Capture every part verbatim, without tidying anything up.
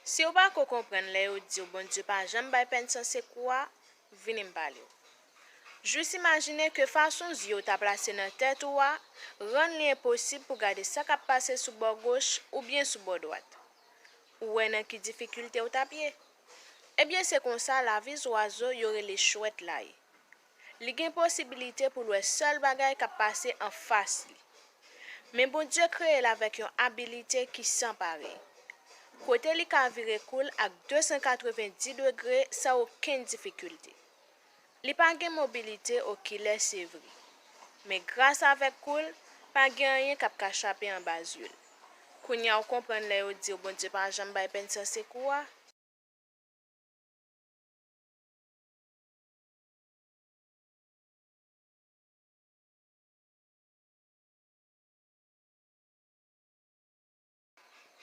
Si w pa ko konprann lè yo di w Bondye pa janm bay pèn san sekou a, vini m pale w. Jis imajine ke fason zye w ta plase nan tèt ou a rann li enposib pou gade sa k ap pase sou bò goch oubyen sou bò dwat. Ou wè nan ki difikilte w t ap ye? Ebyen, se konsa lavi zwazo yo rele chwèt la ye. Li gen posibilite pou l wè sèl bagay k ap pase anfas li. Men Bondye kreye l avèk yon abilite ki san parèy, kote li ka vire kou l ak de san katreven di degre san okenn difikilte. Li pa gen mobilite okilè, se vre, men gras avèk kou l, pa gen anyen k ap ka chape anba zye l. Kounye a w konprann lè yo di w Bondye pa janm bay pèn san sekou a?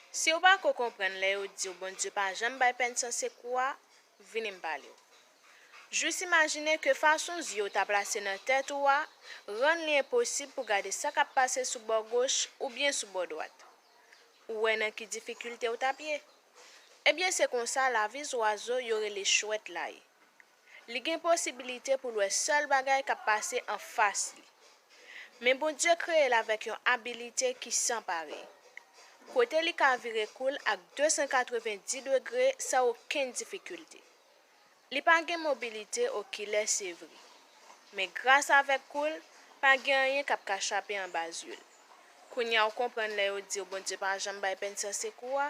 Si w pa ko konprann lè yo di w Bondye pa janm bay pèn san sekou a, vini m pale w. Jis imajine ke fason zye w ta plase nan tèt ou a rann li enposib pou gade sa k ap pase sou bò goch oubyen sou bò dwat. Ou wè nan ki difikilte w t ap ye? Ebyen, se konsa lavi zwazo yo rele chwèt la ye. Li gen posibilite pou l wè sèl bagay k ap pase anfas li. Men Bondye kreye l avèk yon abilite ki san parèy, kote li ka vire kou l ak de san katreven di degre san okenn difikilte. Li pa gen mobilite okilè, se vre, men gras avèk kou l, pa gen anyen k ap ka chape anba zye l. Kounye a w konprann lè yo di w Bondye pa janm bay pèn san sekou a?